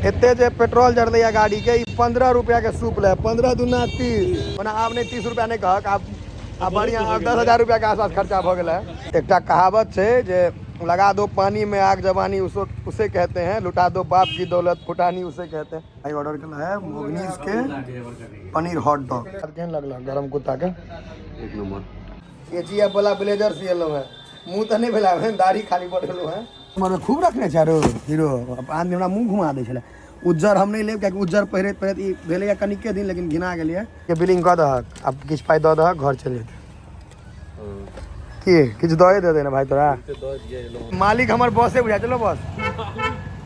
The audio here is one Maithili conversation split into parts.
एते जे पेट्रोल जरलैया गाड़ी के, ई 15 रुपया के सूप ले, 15 दूना 30। ओना आब नहि 30 रुपया नहि कहक, आब आब बढ़िया आब 10,000 रुपया के आसपास खर्चा भऽ गेलै। एकटा कहावत छै जे लगा दो पानी में आग जवानी उसो उसे कहते हैं, लुटा दो बाप की दौलत फुटानी उसे कहते हैं। आई ऑर्डर केला है मोगनीज के पनीर हॉट डॉग। केहन लगल गरम कुत्ता के? एक नंबर। ये जी एफ वाला ब्लेजर सिएलहुँ है, मुँह तऽ नहि भेला है, दाढ़ी खाली बढ़ेलहुँ है। हमर खूब रखने छै आरो हीरो आदमी हमरा मुँह घुमा दै छलै। उज्जर हम नहि लेब, कियाकि उज्जर पहिरैत पहिरैत ई भेलैए कनिके दिन, लेकिन घिना गेलियै। के बिलिंग कऽ दहक, आब किछु पाइ दऽ दहक, घर चलि जेतै। की किछु दए देतै ने भाइ तोरा? मालिक हमर बसे बुझा चलो बस।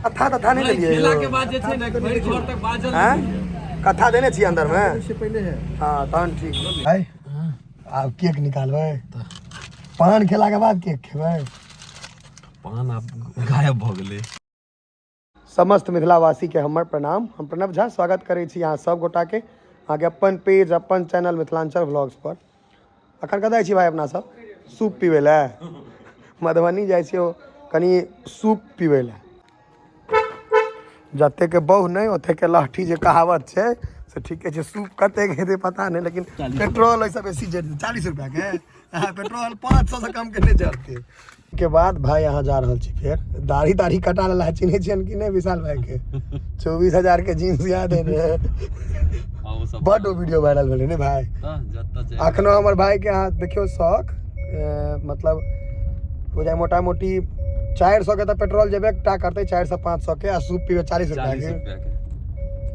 कथा तथा नहि देलियै? खेला के बाद जे छै ने भरि घर तक बाजल। आँय? कथा देने छियै अंदर मे? पहिले है। हाँ, तहन ठीक भाइ। आब केक निकालबै, पान खेला के बाद केक खेबै। पान आब गायब भऽ गेलै। समस्त मिथिलावासी के हमर प्रणाम। हम प्रणव झा स्वागत करै छी अहाँ सब गोटा के अहाँके अपन पेज अपन चैनल मिथिलांचल व्लॉग्स पर। अखन कतऽ जाइ छी भाइ? अपना सब सूप पीबै लए मधुबनी जाइ छी, ओ कनि सूप पीबै लए। जतेक के बहु नहि ओतेक के लहठी जे कहावत छै से ठीके छै। सूप कतेक हेतै पता नहि, लेकिन पेट्रोल ओहिसँ बेसी जरि 40 रुपया के। हाँ, पेट्रोल 500 से कम के नहि जरतै। के बाद भाई अहाँ जा रहल छी, फेर दाढ़ी दाढ़ी कटा लेला। चिन्है छियनि कि नहि विशाल भाई के? 24,000 के जींस याद है ने? बड ओ वीडियो वायरल भेलै ने भाई। अखनो हमर भाई के अहाँ देखियौ शौक, मतलब बुझाइ मोटा मोटी 400 के तऽ पेट्रोल जेबे टा करतै, 400 500 के, आ सूप पीबै 40 रुपया के।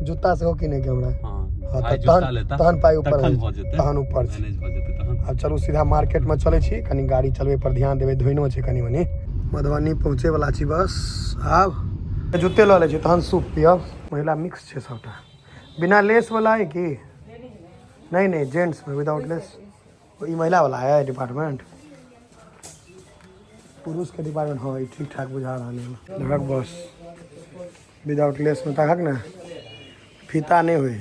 जूता सेहो किनै के हमरा। हाँ, भाई तऽ जूता तहन लेता तहन पाइ ऊपर तखन होइ भऽ जेतै, तहन ऊपर छै। मैनेज भऽ जेतै तहन। आब चलू सीधा मार्केट में चलै छी, कनी गाड़ी चलबै पर ध्यान देबै, धुइनो छै कनी मनी। मधुबनी पहुँचे वाला छी बस, आब जूते लऽ लै छी तहन सूप पियब। महिला मिक्स छै सबटा। बिना लेस वाला है की नहीं? नहीं, जेंट्स में विदाउट लेस। ई महिला वाला है डिपार्टमेंट, पुरुष के डिपार्टमेंट। हाँ, ई ठीक ठाक बुझा रहल है। देखक बस विदाउट लेस में तखक ने फीता नहीं हुई।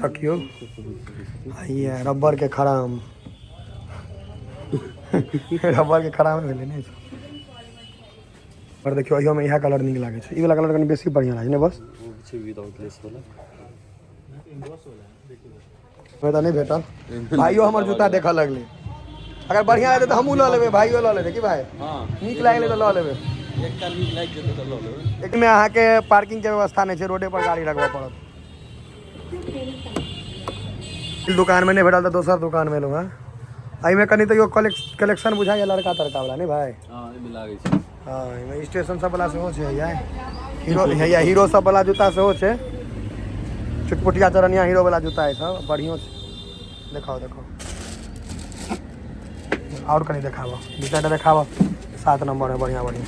तकियो ये रबर के खराम, रबर के खराम भेलै ने। पर देखियौ, अहियोमे इएह कलर नीक लागै छै। ई वाला कलर कनि बेसी बढ़िआँ लागै छै ने बस। ओ छै विदाउट लेस वाला। तऽ नहि भेटल। भाइयो हमर जूता देखऽ लगलै। अगर बढ़िआँ हेतै तऽ हमहूँ लऽ लेबै, भाइयो लऽ लेतै। की भाइ? हाँ। नीक लागलै तऽ लऽ लेबै। एकटा नीक लागि जेतै तऽ लऽ लेबै। एकमे अहाँके पार्किंग के व्यवस्था नहि छै, रोडे पर गाड़ी रखबऽ पड़त। दुकान में नहीं भेटल तऽ दोसर दुकान में एलहुँ हँ। एहिमे कनि तैयो कलेक्शन बुझाइए लड़का तड़का वाला नहि भाइ? हाँ, एहिमे लागै छै। हाँ, एहिमे स्टेशन सब वाला सेहो छै। हैया हीरो, हैया हीरो सब वाला जूता सेहो छै। चुटपुटिया चरनिया हीरो वाला जूता है सब, बढ़ियो छै। देखाओ देखाओ, और कनि देखाबो, दू चारिटा देखाबो। 7 नंबर है, बढ़िया बढ़िया।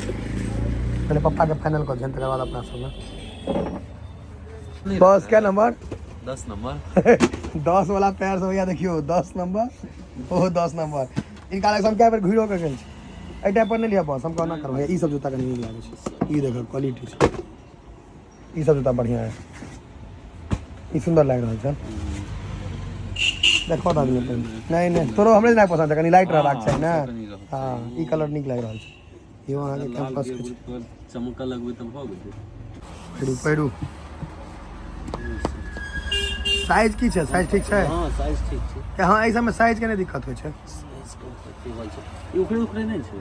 पहले पप्पा के फाइनल कऽ दिहन, तकर बाद अपना सब में। बस क्या नंबर? 10 नंबर। 10 वाला पैर से भैया देखियो, 10 नंबर, ओहो 10 नंबर। इनका लग हम कए बेर घुरो के गेल छी। एहि टाइप पर नहि लिअ बस, हम कहना करबै। ई सब जूता कनि नीक लागै छै। ई देखो क्वालिटी छै। ई सब जूता बढ़िया है, ई सुंदर लागि रहल छै। देखो तऽ आदमी अपन। नहीं नहीं, तोरो हमरे नहि पसंद है, कनि लाइट रहबाक चाही ने। कनि रहबाक। हाँ, ई कलर नीक लागि रहल छै। इहो अहाँके कैंपस के छै। चमका लगबै तऽ भऽ गेलै। पहिरू पहिरू। साइज की छै? साइज ठीक छै? हाँ, साइज ठीक छै। हाँ, एहि सबमे साइज के नहि दिक्कत होइ छै। साइज के की होइ छै, ई उखड़े उखड़े नहि छै?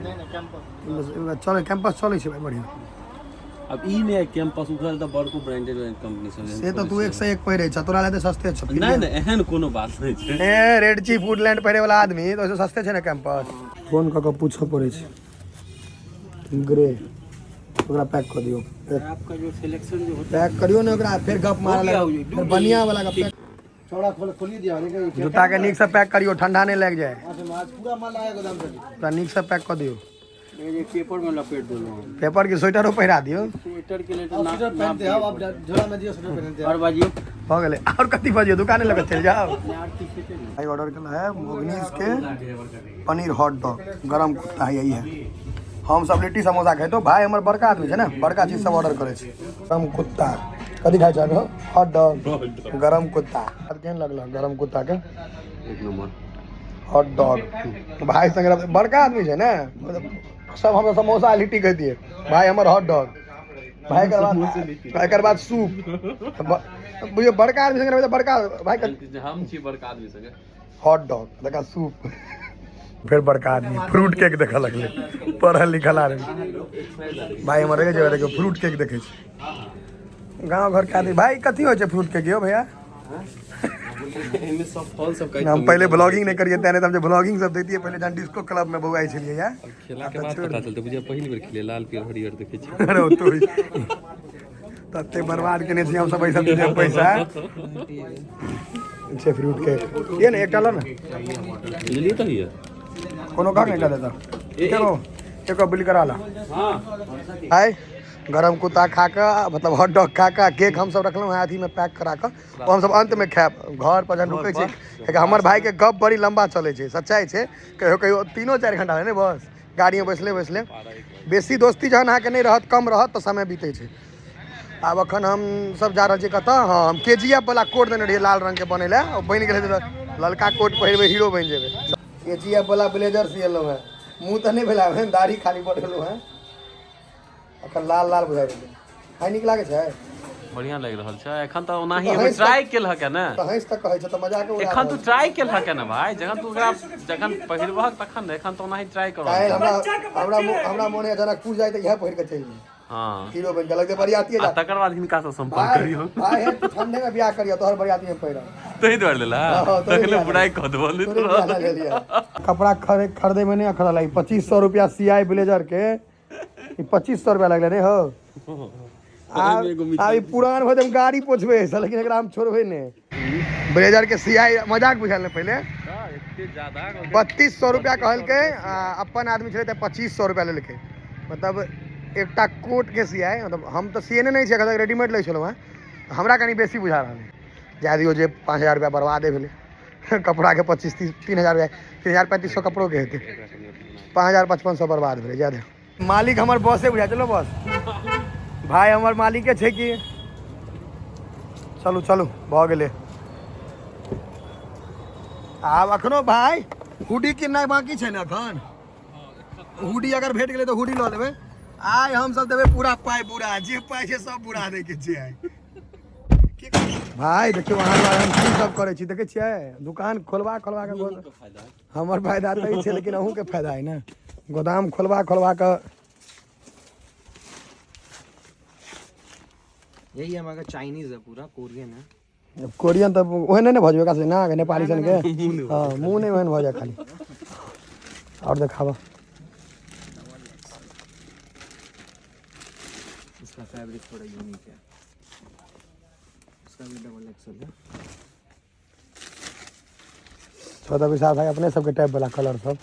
बस एगो चलै कैंपस चलै छै भाइ, बढ़िआँ। अब ई नहि कैंपस उखड़ल तऽ बड़को ब्रांडेड कंपनी सब से तऽ तू एक से एक पहिरै छ, तोरा लए तऽ सस्ते छौ। नहि नहि, एहन कोनो बात नहि छै। ए रेड चीफ वुडलैंड पहिरे वाला आदमी तऽ ओहिसँ सस्ते छै ने कैंपस। फोन कऽ कऽ पूछऽ पड़ै छै। ग्रे ओकरा पैक कऽ दियौ। आपका जो सिलेक्शन जो होता पैक करियौ ने ओकरा, फेर गप मारऽ गया, लगै। हो फेर बनिया वाला के पैक। चौड़ा खोल खोलिए दिया लेकिन जूता के नीक से पैक करियौ, ठंडा नहि लागि जाए। आज पूरा माल आया गोदाम से। ओकरा नीक से पैक कऽ दियौ। ये पेपर में लपेट देलो। पेपर के स्वेटरो पहिरा दियौ। स्वेटर के लिए तो स्वेटर पहनते हैं आप, झोला में दियो स्वेटर पहनते हैं। और बाजियो भऽ गेलै। आओर कथी बजियौ? दुकाने लऽ कऽ चलि जाउ। यार पीछे चल। भाई ऑर्डर केला है मोगनीज के पनीर हॉट डॉग, गरम कुत्ता है यही है। हम सब लिट्टी समोसा खेतो। भाई हमर बड़का आदमी छै ने, बड़का चीज सब ऑर्डर करै छै। गरम कुत्ता कथी खाइ छै? हॉट डॉग गरम कुत्ता। केहन लगल गरम कुत्ता के? एक नंबर। हॉट डॉग भाई संग बड़का आदमी छै ने, मतलब सब हमरा समोसा लिट्टी कह दिए भाई हमर हॉट डॉग भाई। एकर बाद सूप। बुझियौ बड़का आदमी संग रहबै तऽ बड़का भाई। हम छी बड़का आदमी संगे। हॉट डॉग देखा, सूप, फेर बड़का आदमी फ्रूट केक देखऽ लगलै। पढ़ल लिखल आदमी भाई हमर रहै छै। देखियौ, फ्रूट केक देखै छै गाँव घरके आदमी भाई। कथी होइ छै फ्रूट केक यौ भैया? एहिमे सब फल सब काटि। हम पहिले ब्लॉगिंग नहि करियै तेँ, नहि तऽ हम जे ब्लॉगिंग सब दैतियै पहिले, जहन डिस्को क्लब में बौआइ छलियै या। खेला के बाद पता चलतै। बुझिया पहिल बेर खेले, लाल पियर हरियर देखै छी। अरे तो तते बर्बाद केने छी हम सब एहि सब चीज में पैसा छै। फ्रूट केक ये ने एकटा ल ने। लेलियै तऽ ये। कोनो कह नहि देता। एगो एगो बिल करा ला। हाँ। आइ गरम कुत्ता खा कऽ, मतलब हॉट डॉग खा कऽ, केक हमसब रखलहुँ हेँ अथीमे पैक करा कऽ, ओ हमसब अन्तमे खायब घर पर जहन रुकै छी। कियाकि हमर भाईके गप बड़ी लम्बा चलै छै, सच्चाइ छै। कहियो कहियो 3-4 घंटा ने बस गाड़ीमे बैसले बैसले। बेसी दोस्ती जहन अहाँके नहि रहत, कम रहत, तऽ समय बीतै छै। आब एखन हम सब जा रहल छी कतऽ? हँ, हम के जी एफ वाला कोट देने रहियै लाल रंगके बनै लए, ओ बनि गेलै तऽ ललका कोट पहिरबै, हीरो बनि जेबै। के जी एफ वाला ब्लेजर सिएलहुँ हेँ। मुँह तऽ नहि भेल हेँ, दाढ़ी खाली बढ़ेलहुँ हेँ। एखन लाल लाल बुझाइ रहलै। भाइ, नीक लागै छै? बढ़िया लागि रहल छै। एखन तऽ ओनाही तऽ हँसि ट्राई केलहक ने। तऽ हँसि तऽ कहै छै तऽ मजाक उड़ा एखन तू रहल छै। ट्राई केलहक ने भाई, जखन तू ओकरा जखन पहिरबहक तखन ने, एखन तऽ ओनाही ट्राई कर काल्हि रहल हमरा हमरा हमरा मोन है जनकपुर जाय तऽ इएह पहिर कऽ चलि जाय। हँ। हीरो बनि कऽ लगतै बरियाती। आ जा। तकर बाद हिनका से संपर्क भाई करियौ। भाई हे, तू ठंडे में बियाह करियो, तोहर बरियाती में पहिरब। तही दुआरे लेला। हाँ, तोरे तखने बियाह। बुराई कऽ देबो नहीं। तोरे बियाह लए लेलियै। कपड़ा खरीदे में नहीं अखरल है। 2500 रुपया सियाई ब्लेजर के, ई 2500 रुपया लगलै रे हो। आब आब ई पुरान हो, हम गाड़ी पोछबै एहिसँ, लेकिन एकरा हम छोड़बै नहि। ब्लेजर के सियाई मजाक बुझायल ने पहिले। एते ज्यादा। 3200 रुपया कहलकै आ अपन आदमी छलै तऽ 2500 रुपया लेलकै। मतलब एकटा कोटके सियाइ, मतलब हम तऽ सिएने नहि छियै, एखन तक रेडीमेड लै छलहुँ हेँ, तऽ हमरा कनि बेसी बुझा रहल अइ। जाए दियौ, जे 5000 रुपया बर्बादे भेलै कपड़ाके। 25 30 3000 रुपया, 3000 3500 कपड़ोके हेतै, 5000 5500 बर्बाद भेलै। जाए दियौ। मालिक हमर बॉसे बुझा। चलो बॉस भाई हमर मालिके छै कि। चलू चलू, भऽ गेलै। आब अखनो भाई हुडी किननाइ बाकी छै ने अखन। हुडी अगर भेट गेलै तऽ हुडी लऽ लेबै। आइ हमसब देबै पूरा पाइ बुरा, जे पाइ छै सब बुरा दैके छै आइ। की भाई, देखियौ, अहाँ दुआरे हम की सब करै छी। देखै छियै, दुकान खोलबा खोलबा के हमर फायदा तऽ ई छै, लेकिन अहूँके फायदा है ने। गोदाम खोलबा खोलबा कऽ। यही हमारा चाइनीज है, पूरा कोरियन है। कोरियन तऽ ओहने ने भऽ जेबै एकरा से ना, नेपाली सनके। हँ, मुँह नहि ओहन भऽ जाय खाली। आओर देखाबऽ। इसका फैब्रिक थोड़ा यूनिक है। इसका भी डबल एक्सएल है। छौ तऽ विशाल भाई, अपने सबके टाइप वाला कलर सब।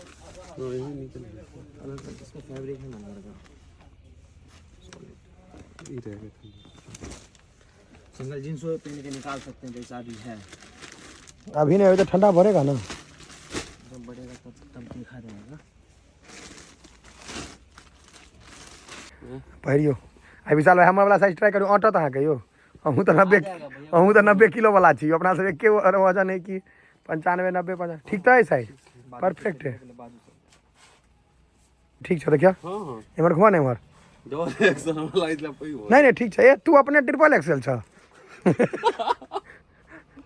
अलग इसका फैब्रिक है ना लड़का, सॉलिड। सिंगल जींस पहन के निकाल सकते हैं, जैसा अभी है। अभी नहीं, अभी तो ठंडा भरेगा ना। जब बढ़ेगा तब तब देखा जाएगा। पहिरियौ आ विशाल भाई, हमर वाला साइज ट्राई करू, अटत अहाँके यौ। अहूँ तऽ 90 किलो वाला छी, अपना सब एके वजन है कि 95 90 50। ठीक तऽ है, साइज परफेक्ट है। बाजू से। ठीक छै, देखियौ। हँ हँ। एम्हर घुमा ने एम्हर। डबल एक्सल हमरा लागैत छलै पैघ भऽ। नहि नहि, ठीक छै। ए, तू अपने ट्रिपल एक्सेल छ,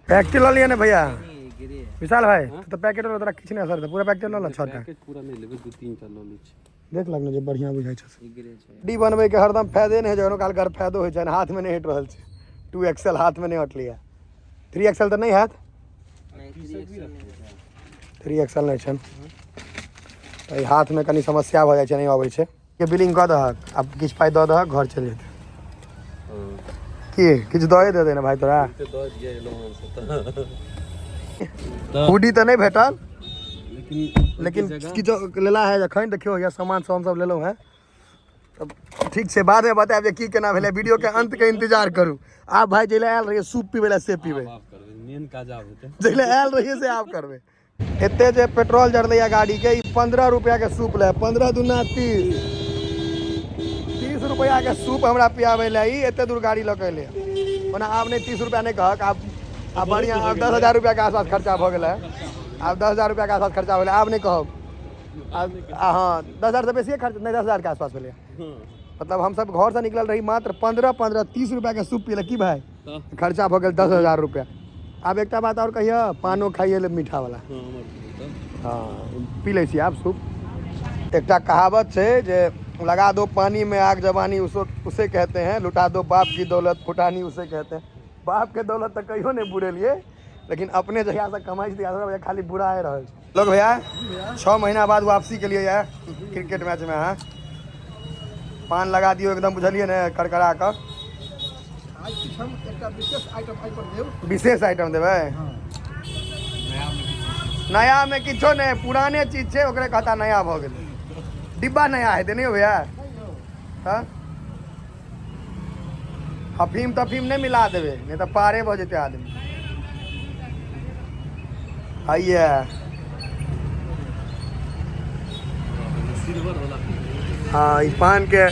पैकेट लऽ लिअ ने भैया। नहीं, गिरे है। विशाल भाई, तू तऽ पैकेट तोरा किछु नहि असर, पूरा पैकेट लऽ ल छटा। पैकेज पूरा नहि लेबै, दू तीन टा लऽ लै छी। देख लग ने, जे बढ़िआँ बुझाइ छै। ये गिरे है। डी बनबैके हरदम फायदे नहि होइ छै, कखनो काल घर फायदो होइ छै। हाथमे नहि हटि रहल छै। 2XL हाथमे नहि हटलैए, 3XL तऽ नहि हैत। नहीं, 3XL नहीं है। 3XL नहि छनि तऽ एहि हाथमे कनि समस्या भऽ जाइ छै, नहि अबै छै। के बिलिंग कऽ दहक, आब किछु पाइ दऽ दहक, घर चलि जेतै। की किछु दए देतै ने भाइ तोरा? तऽ दऽ दिअ, एलहुँ हमसब तऽ। हुडी तऽ नहि भेटल। लेकिन लेकिन किछु लेला है जखन। देखियौ, यह सामान सब हमसब लेलहुँ हेँ। तब ठीक छै, बादमे बतायब जे की केना भेलै। वीडियोके अंतके इंतजार करू। आब भाइ, जै लए आयल रहियै सूप पीबै लए, से पीबै। आब करबै, मेन काज आब हेतै। जै लए आयल रहियै से आब करबै। एते जे पेट्रोल जरलैया गाड़ीके, ई 15 रुपयाके सूप लै, 15 दुना 30, 30 रुपयाके सूप हमरा पियाबै लए ई एते दूर गाड़ी लऽ के एलै। ओना आब नहि, 30 रुपया नहि कहक आब। आब बढ़िआँ, आब 10,000 रुपयाके आसपास खर्चा भऽ गेलै। आब 10,000 रुपैआके आसपास खर्चा भेलै। आब नहि कहब। आब हँ, 10,000 से बेसिए खर्च नहि, 10,000के आसपास भेलै। मतलब हमसब घरसँ निकलल रही मात्र 15 15 30 रुपैआके सूप पीले की भाई, खर्चा भऽ गेल 10,000 रुपैआ। आब एकटा बात आओर कहियौ, पानो खाइए ले मीठा वाला। हँ, पी लै छी आब सूप। एकटा कहावत छै जे लगा दो पानी में आग जवानी उसो उसे कहते हैं, लुटा दो बाप की दौलत फुटानी उसे कहते हैं। बाप के दौलत तऽ कहियो नहि बुरेलियै, लेकिन अपने जहियासँ कमाइ छी तहियासँ खाली बुराए रहल छै लोग। भैया, 6 महीना बाद वापसी के लिए यऽ क्रिकेट मैच में। अहाँ पान लगा दियौ एकदम, बुझलियै ने, करकरा कऽ। आइ किछु हम एकटा विशेष आइटम एहि पर देब। विशेष आइटम देबै? नया में किछो नहि, पुराने चीज छै, ओकरे कहता नया भऽ गेलै। डिब्बा नया हेतै नहि भैया? हँ, अफीम तफीम नहि मिला देबै, नहि तऽ पारे भऽ जेतै आदमी। आइए। हँ, ई पान के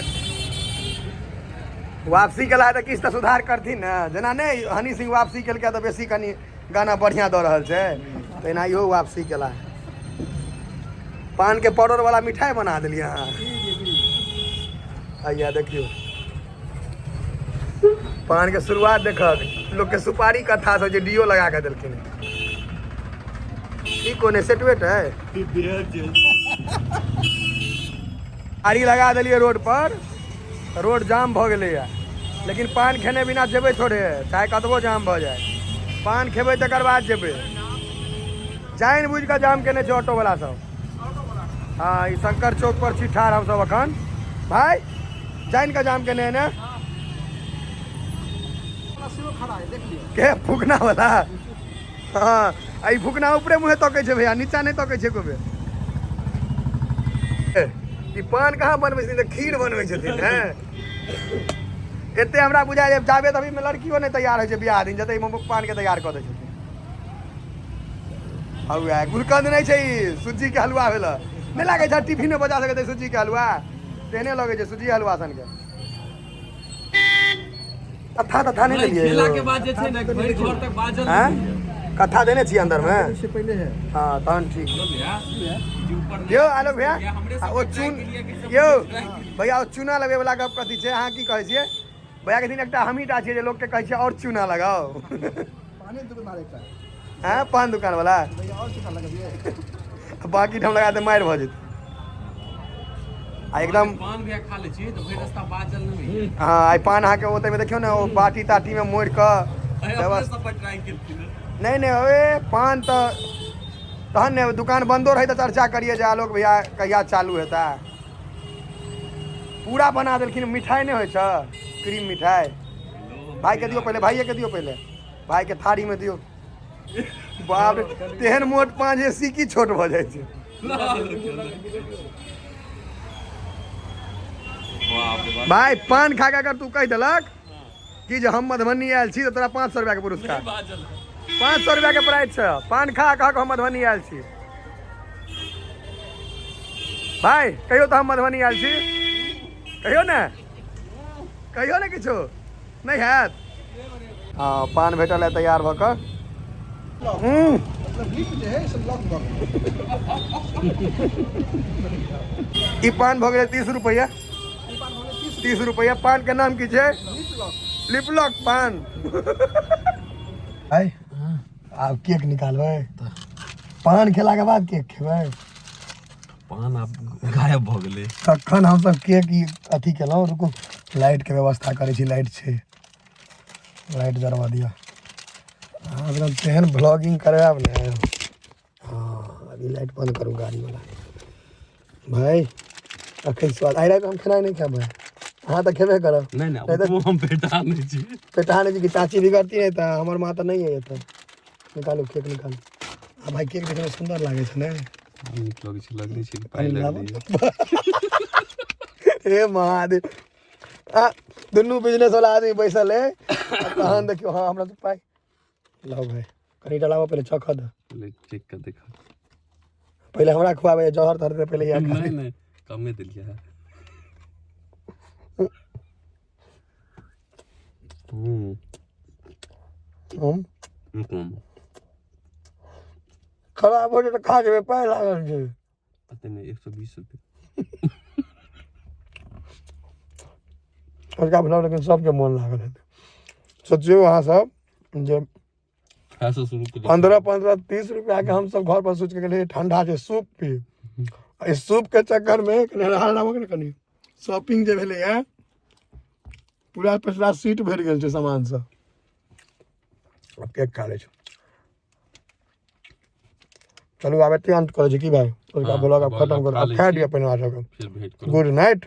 वापसी केला तऽ किछु तऽ सुधार करथिन ने। जेना नहि हनी सिंह वापसी केलकै तऽ बेसी कनि गाना बढ़िआँ दऽ रहल छै, तहिना इहो वापसी केला। पान के पाउडर वाला मिठाई बना देलियै अहाँ। आइया देखियौ, पान के शुरुआत देखक लोक के सुपारी कथा से जे do लगा के देलखिन। ई कोन है? सेटवेट है। गाड़ी लगा देलियै रोड पर, रोड जाम भऽ गेलैया, लेकिन पान खेने बिना जेबै थोड़े, चाहे कतबो जाम भऽ जाए। पान खेबै तकर बाद जेबै। जानि बुझि कऽ जाम केने छै ऑटो वाला सब। हँ, ई शंकर चौक पर छी ठाढ़ हमसब अखन। भाय, जानि कऽ जाम केने है ने? के फुकना वाला? हँ, आ ई फुकना ऊपरे मुँहे तकै छै भैया, नीचा नहि तकै छै एको बेर। ई पान कहाँ बनबै छथिन, तऽ खीर बनबै छथिन। हैं, एते हमरा बुझाय जे जाबे तभी में लड़कियो नहि तैयार होइ छै बियाह दिन, जते पान के तैयार कऽ दै छथिन। हौआ गुलकंद नहि छै, ई सुज्जी के हलुआ भेल। नहि लागै छै टिफिन में बचा सकै सुज्जी के हलुआ? तेहने लगै छै सुज्जी हलुआ सन के। कथा तथा नहि देलियै? खेला के बाद जे छै ने, भरि घर तक बाजल। हैं, कथा देने छियै अंदर में? से पहिले है। हाँ, तहन ठीक। भैया जे ऊपर यौ आलोक भैया, हमरे आ ओ चून यौ भैया, ओ चूना लगबै वाला गप कथी छै? अहाँ की कहै छियै? भैया के दिन एकटा हमही टा छियै जे लोक के कहै छियै और चूना लगाओ। पानी दुकान एकटा। हैं, पान दुकान वाला। भैया, और चूना लगबियै? बाकी ठाम लगा दे, मारि भऽ जेतै आ एकदम। पान भैया खा लै छी तऽ भरि रास्ता बाजल नहि होइए। हँ, आइ पान अहाँके ओतहिमे देखियौ ने, ओ बाटी ताटीमे मोड़ि कऽ अपने व्यवस्था सब पर ट्राई केलखिन हँ। नहि नहि, ओए पान तऽ तहन ने दुकान बन्दो रहै तऽ चर्चा करियै जे आलोक भैया कहिया चालू हेता। पूरा बना देलखिन मिठाई। नहि होइ छै क्रीम मिठाई? भाइके दियौ पहिले, भाइये दियौ पहिले, भाइके थारीमे दियौ। बाप रे, तेहन मोट पान जे सीकी छोट भऽ जाइ छै। बाप रे बाप। भाय, पान खा कऽ अगर तू कहि देलक कि जे हम मधुबनी आयल छी, तऽ तोरा 500 रुपयाके पुरस्कार। बाजल। 500 रुपयाके प्राइज छै। पान खा, कह हम मधुबनी आयल छी। भाय, कहियो तऽ हम मधुबनी आयल छी, कहियो ने, कहियो ने। किछो नहि हैत। हँ, पान भेटल है तैयार भऽ कऽ। मतलब लिप जे है से लॉक भऽ गेल। ई पान भऽ गेलै 30 रुपैआ। ई पान भऽ गेलै 30। 30 रुपैआ। पान के नाम की छै? Lip lock. लिपलॉक पान। भाय, आब केक निकालबै? पान खेलाके बाद केक खेबै? पान आब गायब भऽ गेलै। तखन हमसब केक ई अथी केलहुँ। रुकू, लाइटके व्यवस्था करै छी। लाइट छै? लाइट जरबा दिअ। अहाँ एकदम तेहन ब्लॉगिंग करायब ने। हँ, अभी लाइट बंद करू गाड़ीवला। भाय, अखन स्वाद आइ राति हम खेनाइ नहि खायब। भाय, अहाँ तऽ खेबे करब। नहि नहि। नहि तऽ ओतबो हम पेटा नहि छी। पेटा नहि छी कि चाची बिगड़ती? नहि तऽ हमर माँ तऽ नहि अइ एतऽ। निकालू, केक निकालू। आ भाइ, केक देखैमे सुन्दर लागै छै ने? नीक लगै छै, लगै छै पाइ लाबू। लगलै। हे महादेव, आ दुनू बिजनेस वाला आदमी बैसल है। आ तहन देखियौ। हाँ, हमरा तऽ पाइ लाउ भाइ, कनि डलाबऽ पहिले, चखऽ दऽ। पहिले चेक कर देख। पहिले हमरा खुआबै, जहर तहर दे पहिले। यहाँ खा। नहि नहि, कमे देलियै है। हम कम। खराब हो जेतै तऽ खा जेबै, पाइ लागल छै। पते नहि, 120 रुपया। अजुका ब्लॉग लेकिन सबके मोन लागल हेतै। सोचियौ अहाँ सब जे खाय से शुरू केलियै। 15 15 30 रुपया के हमसब घर पर सोचि के गेलियै ठंडा छै सूप पी, एहि सूप के चक्कर मे कनि हाल लाबऽ ने, कनि शॉपिंग जे भेलैया पूरा पिछला सीट भरि गेल छै सामान से। आब केक खा लै छी। चलू आब एते अंत करै छी की भाइ? ओकरा हाँ, ब्लॉग आब आब खत्म करू, खा आब लै खा छी। लिअ पहिने अहाँ सबके। फेर भेंट करब। Good night.